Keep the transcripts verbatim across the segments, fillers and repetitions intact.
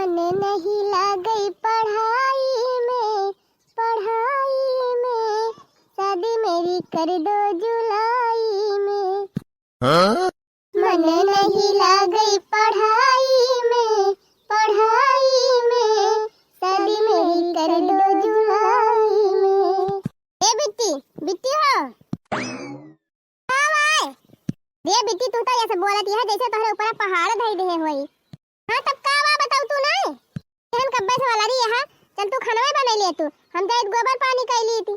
मन नहीं लागे पढ़ाई में, पढ़ाई में, शादी मेरी कर दो जुलाई में। हाँ? मन नहीं लागे पढ़ाई में, पढ़ाई में, शादी मेरी कर दो जुलाई में। ए बिट्टी, बिट्टी हो। का बा? रे बिट्टी, तू तो ऐसे बोलत है जैसे तोहरे ऊपर पहाड़ धई देहे होई। हाँ, तब का बा बताऊ तू नहीं? एहन कब्बे से वाला रही है, चल तू खानवा बनाई ले तू, हम जाइत गोबर पानी कई ली थी।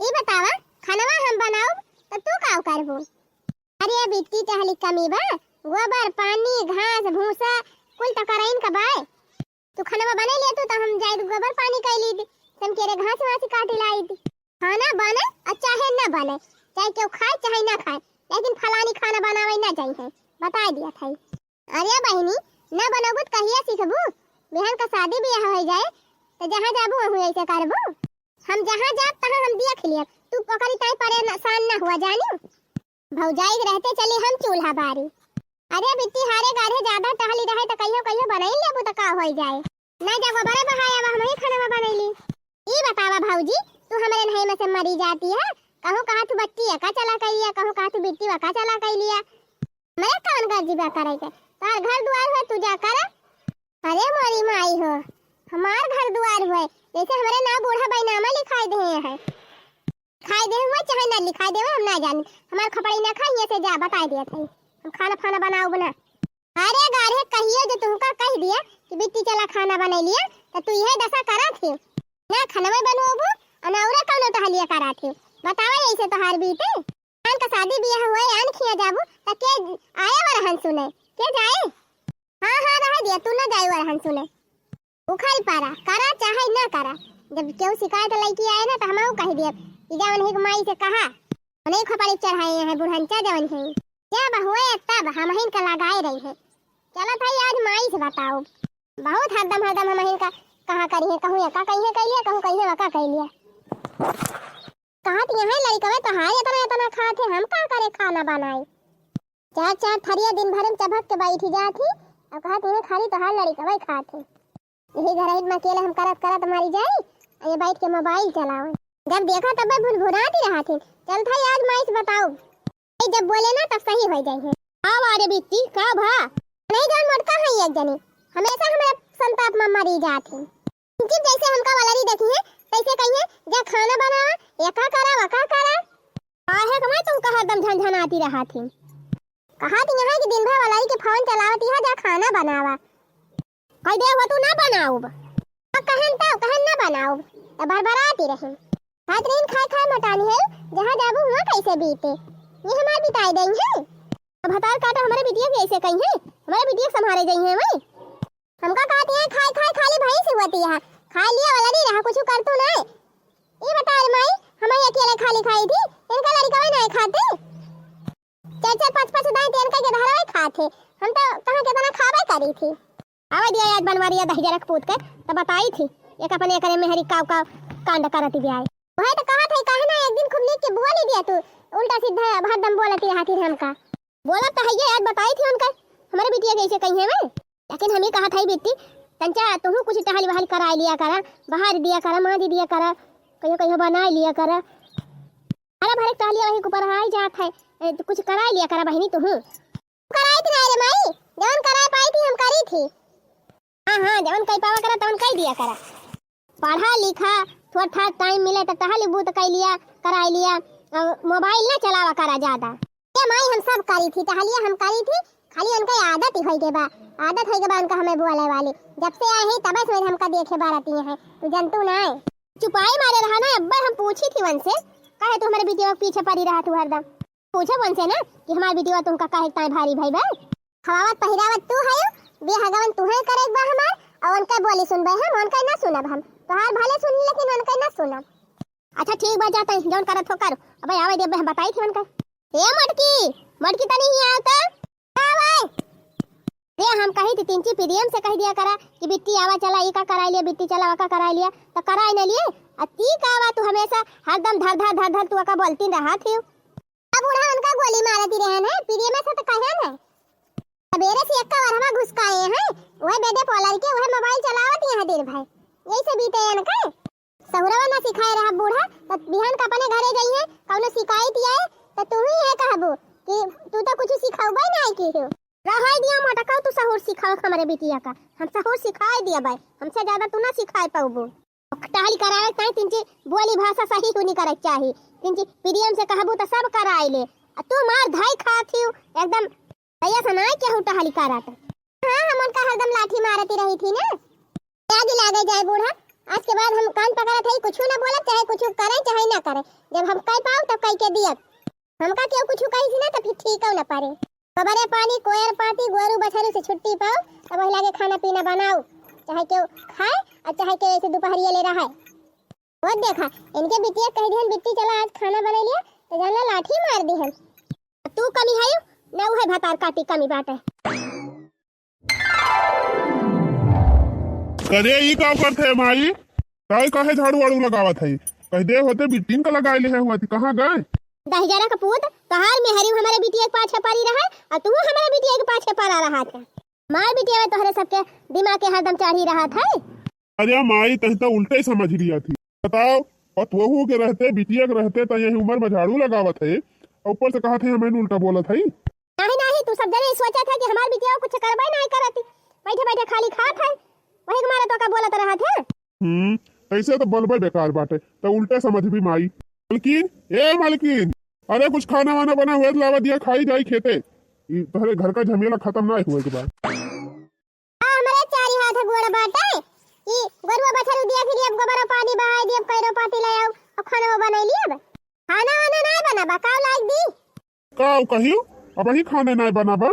ई बतावा, खानवा हम बनाऊ तो तू का करबू? अरे बिट्टी, टहली कमी बा, गोबर पानी, घास भूसा कुल तो करइन का बाय। तू खानवा बनाई ले तू तो हम जाइत गोबर पानी कई ली थी, हम केरे घास वास काटी लाई थी। खाना बने और चाहे न बने, चाहे केहू खाए चाहे ना खाए, लेकिन फलानी खाना बनावे ना जाई है, बताई दिया था। अरे बहिनी, ना बनबू त कहिया सीखबू? बिहान का शादी बियाह हो जाए, त जहाँ जाबू वहू ऐसे करबू। हम जहाँ जाब तहाँ हम देख लियब, तू ओकरी ताई परेशान ना हुआ जानी। भौजाई के रहते चली हम चूल्हा बारी। अरे बिट्टी, हारे गाढ़े ज्यादा टहली रहे त कहियो कहियो बनाई लेबू त का हो जाए। ना जाबो बड़े बहाया बा, हम ही खाना बनैली। ई बतावा भौजी, तू हमरे नहीं में से मरी जाती है, कहूँ कहा तू बच्ची एका चला कैलिया, कहूँ कहा तू बिट्टी वका चला कैलिया। मैं कौन गलती बा करे के? तोहर घर दुआर हुए, तू जा कर। अरे मोरी माई हो, हमार घर दुआर हुए, जैसे हमरे नाव बूढ़ा बैनामा लिखाई दे हैं। लिखाई दे हुए चाहे ना लिखाई दे हुए, हम ना जानी। हमार खपड़ी ना खाई, यहाँ से जा, बताई दिया था। हम खाना फाना बनाउब ना। अरे गाढ़े कहियो जो तुमका कह दिया कि बिट्टी चला खाना बनाई लिया, तो तू यह दशा करा थी। ना खाना में बनोबू, और ना औरा कौनो टहलिया करा थी। बतावा ऐसे तोहार बीते। आन का शादी बियाह हुए, आन खिया जाबू, त के आए वरहन सुने? के जाए? हाँ, हाँ, रह दिया, तू ना जाए वरहन सुने। उखल पारा, करा चाहे ना करा। जब केहू शिकायत लइके आए ना, त हमहू कह दिया कि जवन हिक माई से कहा, उन्हें खपड़ी चढ़ाए हैं बुढ़ंचा जवन है। जब हुए तब हमहिन का लगाए रही है। चलत है आज माई से बताओ। बहुत हरदम, हरदम हमहिन का कहा करी है, कहूँ एका कही है कैलिया, कहूँ कही है वका कैलिया। कहत यहाँ लड़िकवे तोहार एतना एतना खात है, हम का करे खाना बनाई? चार चार थरिया दिन भर में चभक के बैठी जात ही, अब कहत यहाँ खाली तोहार लड़िकवे खात है। यही घर में अकेले हम करत करत मरी जाई, ये बैठ के मोबाइल चलावे। जब देखा तब भुनभुनाती रहत ही। चल था आज माई से बताओ, ये जब बोले ना तब सही हो जाए है। का बा रे बिट्टी, का भा? नहीं जान मोटका है एक जनी, हमेशा हमारे संताप में मरी जात है। जैसे हमका वलरी देखी है, तैसे कही है, "जा खाना बनावा, एका करा, वका करा।" काहे कमाई तुमका हरदम झनझनाती रहत ही? कहत यहाँ कि दिन भर वलरी के फोन चलावती है, "जा खाना बनावा।" कह दे, "वो तू ना बनाउब।" अब कहन तो, कहन ना बनाउब, तो भरभराती रही। खात रहीन खाए खाए मोटानी है, जहाँ जाबू हुआ कैसे बीते। ये हमार बिताई देई है। अब हतार काटा हमारे बिटिया के ऐसे कही है, हमारे बिटिया के संभारे जाई है वही। हमका कहती है, "खाए खाए खाली भैंस हुअती है, खाए लिया वाला नहीं रहा, कुछ कर तू नहीं।" ये बता रे माई, हम ही अकेले खाली खाई थी, इनका लड़का वही नहीं खाते। चार चार पाँच पाँच दाई तेल का के धारा वही खाते, हम तो कहाँ कितना खाबे करी थी। आवा दिया आज बनवारिया दही जरक पूत के, तो बताई थी, एक अपने एकरे में हरी काव काव कांड करती भी आई। वही तो कहा था, काहे ना एक दिन खूब नीक के बोली दिया तू, उल्टा सीधा हरदम बोलती रहती हमका। बोला तो है ये, आज बताई थी उनका, हमारे बिटिया के ऐसे कही है मैं। लेकिन हम ही कहा था, "बिट्टी, तंचा तुहू कुछ टहल वहल कराई लिया करा, बहार दिया करा, मांज दिया करा, कहियो कहियो बनाई लिया करा।" अरे भरे टहलिया वही ऊपर आई जात है, ए, तो कुछ कराई लिया करा बहिनी तुहू। कराई थी ना रे माई, जवन कराई पाई थी हम करी थी। हाँ, हाँ, जवन कई पावा करा, तवन कई दिया करा। पढ़ा लिखा, थोड़ा था टाइम मिले तो टहल बूत कई लिया, कराई लिया, और मोबाइल ना चलावा करा ज्यादा। ये माई हम सब करी थी, टहलिया हम करी थी, खाली उनका आदत ही होई के बा, आदत होई के बा उनका हमें बोले वाली। जब से आए हैं तब से हमका देखे बारती हैं, तू जनतू ना है। चुपाई मारे रहा ना, अब्बे हम पूछी थी उनसे, काहे तू हमारे बिटिया के पीछे पड़ी रहा तू हरदम? पूछे उनसे ना कि हमार बिटिया तुमका काहे ताई भारी भाई बा? खवावत पहिरावत तू है, बियाह गवन तू है करे बा हमार, और उनका बोली सुनबे हम, उनका ना सुनब हम। तोहार भले सुन लेकिन उनका ना सुनब। अच्छा ठीक बा, जाता है, जौन करत हो करो। अबे आवे दे, अबे हम बताई थी उनका। ए मटकी, मटकी तनी ही आवता। का भाई? रे हम कही थी तिंची प्रेम से कह दिया करा कि बिट्टी आवा चला, ई का कराई लिया, बिट्टी चला, वा का कराई लिया, तो कराई ना लिए। आ ती का बा तू हमेशा हरदम धर धर धर धर तू का बोलती रहा थी। अब बूढ़ा उनका गोली मारती रहन है, प्रेम से तो कहन है। सबेरे से एक्का वरहवा घुसकाए हैं, वह बेदे पलर के वह मोबाइल चलावत यहाँ दिन भर, यही से बीते इनके। सहुरवा ना सिखाए रहा बूढ़ा, त बिहान का अपने घरे जइहे, कौनो शिकायत आए, त तू ही है कहबू कि तू तो कुछ सिखौबे नहीं की हो। रहाई दिया मोटका, तू सहूर सिखाओ हमरे बिटिया का, हम सहूर सिखाए दिया बाई, हमसे ज्यादा तू ना सिखाए पाउबू। टहल करावे ताई तिनची बोली भाषा सही होनी करे चाही, तिनची प्रेम से कहबू त सब कराए ले, आ तू मार धाई खात ही एकदम। तैया से नाई केहू टहली करत। हाँ, हम उनका हरदम लाठी मारती रही थी ना। आगी लागे जाए बूढ़ा, आज के बाद हम कान पकड़त हई, कुछ ना बोलब, चाहे कुछ करे, चाहे ना करे। जब हम कह पाओ, तब कह के दियब। हमका केहू कुछ कही थी ना, तो फिर ठीक ना पड़े। गोबरे पानी, कोयर पाती, गोरू बछरू से छुट्टी पाओ, तब वही लागे खाना पीना बनाओ, चाहे केहू खाए और चाहे केहू ऐसे दोपहरिया ले रहा है। वो देखा, इनके बिटिया कह दिहन, "बिट्टी चला आज खाना बना लिया," तो जाना लाठी मार दिहन। तू कमी है ना, उहे भतार काटी कमी बाटे। करे ई का करत है माई? ताई काहे झाड़ू वाड़ू लगावत है? कह दे होते बिट्टिन का लगाए ले है हुआ थी, कहाँ गए? दहिजरा का पूत, तोहार मेहरी हमारे बिटिया के पाछे पड़ी रहा, और तू हमारे बिटिया के पाछे पड़ा रहा था। मार बिटिया में तोहरे सबके दिमाग के हरदम चढ़ी रहा था। अरे माई, तही तो उल्टे ही समझ लिया थी। बताओ, पतोहू के रहते, बिटिया के रहते, तो यही उम्र में झाड़ू लगावत है, और ऊपर से कहा थे हमें उल्टा बोलत है। नहीं, नहीं, तू सब जने सोचत है कि हमार बिटिया कुछ करबे नहीं करती, बैठे बैठे खाली खात है, वही के मारे तो का बोलत रहत है। हम्म, ऐसे तो बोलबे बेकार बाटे, तो उल्टे समझ भी माई। मलकिन, ए मलकिन, अरे कुछ खाना वाना बना हुआ तो लावा दिया, खाई जाई खेते। ई तोहरे घर का झमेला खत्म ना हुए के बाद। आ, हमरे चारी हाथ गोड़ बाटे, ई गोरुआ बछरू दिया, फिर अब गोबर पानी बहाई दिया, कैरो पाती ले आओ, अब खाना वो बनाई लिया। खाना वाना ना बनाबा, का लाग दी? का कहियो? अबही खाने नाय बनाबा?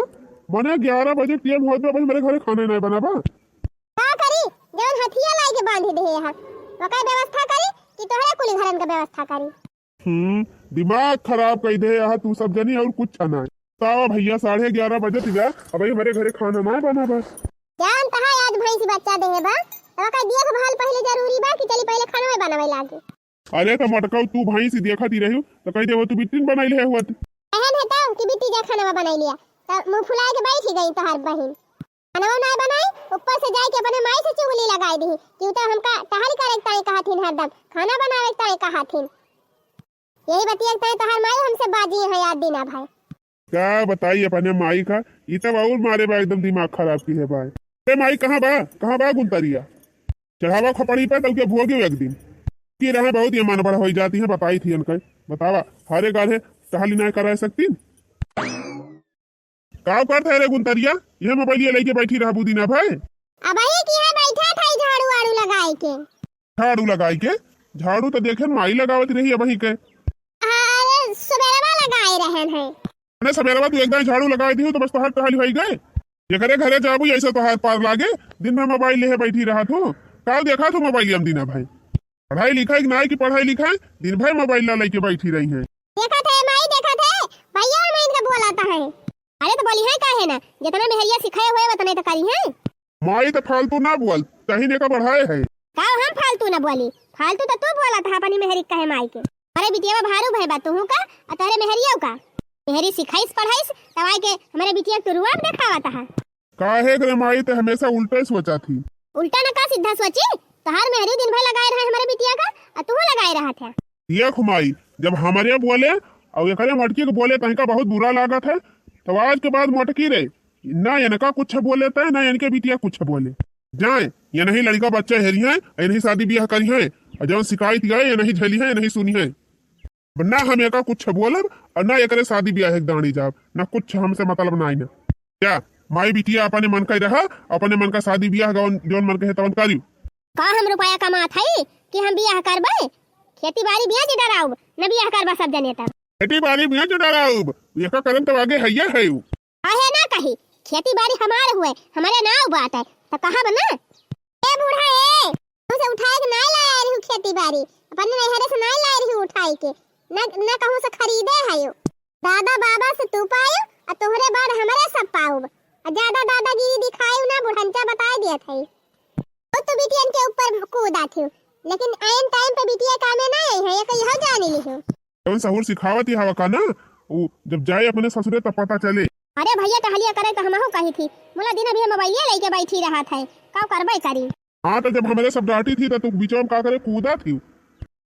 मने ग्यारह बजे टेम होत बा, अबही हमरे घरे खाने नाय बनाबा? का करी? जौन हथिया लाई के बांध दे है, ओकर व्यवस्था करी कि तोहरे कुल घरन के व्यवस्था करी? हम्म, दिमाग खराब कई दे है तू सब जनी, और कुछ ना। तावा भैया, साढ़े ग्यारह बजत बा, अबही हमरे घरे खाना नाय बनाबा। जान तहा आज भैंसी बच्चा दे है बा, तो ओकर देखभाल पहले जरूरी बा कि चली पहले खाना बनावे लागे। अरे त मटकाऊ, तू भैंस देखत ही रही, त कह देबो तू बिट्टिन बनाई ले हुआ तू। कहन है तो कि बिट्टी जा खाना बनाई लिया, त मुंह फुलाए के बैठ ही गई तोहार बहिन। खाना ना बनाई, ऊपर से जाए के अपने माई से चुगली लगाई दी कि उ तो हमका टहल करे के ताई कहा थिन, हरदम खाना बनावे के ताई कहा थिन। यही बतिया के ताई तोहार माई हमसे बाजी है याद दिना भाई। का बताई अपने माई का, ई तब और मारे बा एकदम दिमाग खराब की है भाई। ए माई, कहाँ बा, कहाँ बा गुंतरिया? चढ़ावा खोपड़ी पे तल के भोगे एक दिन। की रहे बहुत ये मन बड़ा होई जाती है, बताई थी इनके। बतावा, हरे गाढ़े टहली ना करा सकती। का करत है रे गुंतरिया? ये मोबाइल ये लेके बैठी रहबू दिना भाई? अबही की है बैठा था झाड़ू वाड़ू लगाए के। झाड़ू लगाए के? झाड़ू तो देखे माई लगावत रही अबही के। अरे सुबेरवा लगाए रहन है। अरे सबेरवा तू एक दाई झाड़ू लगाए दियो तो बस तोहार टहल होई गए। जेकरे घरे जाबू ऐसे तोहार पार लागे, दिन भर मोबाइल लेहे बैठी रहा तू। का देखा तू मोबाइल हम दिना भाई? पढ़ाई लिखाई नाई की पढ़ाई लिखाई, दिन भर मोबाइल ला लेके बैठी रही है। देखत है माई, देखत है, भैया हम इनका बोलाता है। अरे तो बोली है काहे ना, जितना मेहरिया सिखाए हुए उतने तो करी है। माई तो फालतू ना बोल, तही ने का बढ़ाए है। का हम फालतू ना बोली? फालतू तो तू बोलत है अपनी मेहरी कहे माई के। अरे बिटिया भारू भय बा तू का, आ तोहरे मेहरिया का? मेहरी सिखाइस पढ़ाइस, तब आए के हमारे बिटिया के तू रुआब देखावत है। काहे करे माई ते हमेशा उल्टा ही सोचा थी। उल्टा न का सीधा सोची, तोहार मेहरी दिन भर लगाए रहे हमारे बिटिया का, आ तू लगाए रहा था। देख माई, जब हमारे बोले और एकरे मटकी के बोले तनिका बहुत बुरा लागत है, तो आज के बाद मटकी रे, ना इनका कुछ बोले तय, ना इनके बिटिया कुछ बोले। जाए, ये नहीं लड़का बच्चा हेरी है, ये नहीं शादी ब्याह करी है, और जौन शिकायत गए, ये नहीं झेली है, ये नहीं सुनी है। ना हम एका कुछ बोलब और ना एकरे शादी ब्याह के दानी जाब, ना कुछ हमसे मतलब ना आइना। क्या माई बिटिया अपने मन का रहा, अपने मन का शादी ब्याह गौन जौन मन कहे तवन करी। का हम रुपया कमात हई कि हम बियाह करबे? खेती बाड़ी बेच डराउब, न बियाह करबा सब जने तब। खेती बाड़ी बेच डराउब, एका करम तब आगे हैया है उ। काहे ना कही, खेती बाड़ी हमार हुए, हमारे नाव बाटे, त कहब ना। ए बूढ़ा ए, कहूँ से उठाए के नाय लाए रही खेती बाड़ी, अपने नैहरे से नाय लाए रही उठाए के, ना, ना कहूँ से खरीदे है यो। दादा बाबा से तू पायो, आ तोहरे बाद हमरे सब पाउब। आ ज्यादा दादागिरी दिखायो ना, बुढ़ंचा बताए दियत है। तो तू बिटियन के ऊपर कूदा थियो, लेकिन ऐन टाइम पे बिटिया कामे ना आई है, ये कहियो जाने लिहो। जौन सहूर सिखावत ही हवा का ना, उ जब जाए अपने ससुरे तब पता चले। अरे भइया, टहलिया करे त हमहू कही थी, मुला दिन अभी मोबाइलिया लइके बैठी रहत है, का करबे करी। हाँ, त जब हमरे सब डाँटी थी, त तू बीचवा में का करे कूदत ही?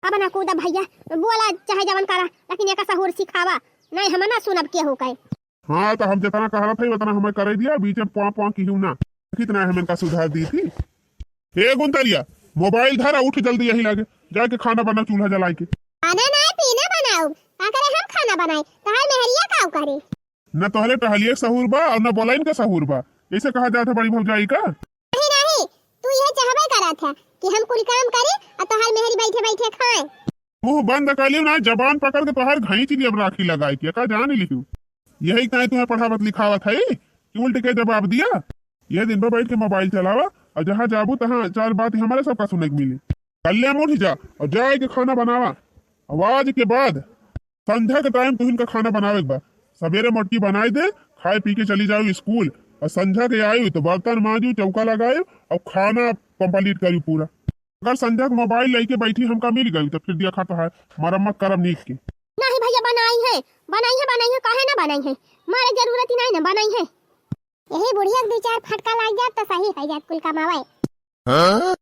अब ना कूदब भइया, बोला चाहे जवन करा, लेकिन एका सहूर सिखावा, नहीं हम ना सुनब केहू के। हाँ, त हम जेतना कहत हई, ओतना हमें करे दिया, बीच में प्वाँ प्वाँ किहू ना। देखित ना हम इनका सुधार दी थी। ए गुंतरिया, मोबाइल धर आ उठ जल्दी यही लागे, जाके खाना बना चूल्हा जलाए के। खाना ना पीना बनाउब, का करे हम खाना बनाई, तोहार मेहरिया का करे? न तोहरे टहलिए के सहूर बा और न बोलाइन के सहूर बा, जैसे कहा जात है बड़ी भौजाई का। नहीं, नहीं, तू यह चाहबे करत है कि हम कुल काम करी और तोहार मेहरी बैठे बैठे खाए। मुँह बंद कर लियो ना, जबान पकड़ के तोहार घाई चली अब राखी लगाए के, का जान लियो। यही काहे तुम्हें पढ़ावत लिखावत है कि उल्ट के जवाब दिया। यह दिन भर बैठ के मोबाइल चलावा और जहाँ जाबू तहाँ चार बात ही हमारे सबका सुने के मिली। कल्याण उठ जा और जाए के खाना बनावा। आवाज के बाद संझा के टाइम तुहिन का खाना बनावे के बा। सवेरे मोटकी बनाए दे, खाए पी के चली जाओ स्कूल और संझा के आयु तो बर्तन मांजू, चौका लगायु और खाना कंप्लीट करी पूरा। अगर संझा के मोबाइल लेके बैठी हमका मिल गई तो फिर देखा तो है मरम्मत करब नीक के। नहीं भइया, बनाई है, बनाई है, बनाई है, काहे ना बनाई है, मारे जरूरत ही नहीं ना बनाई है। यही बुढ़िया के दो चार फटका लाग जात तो सही है जात कुल कमावे। हाँ?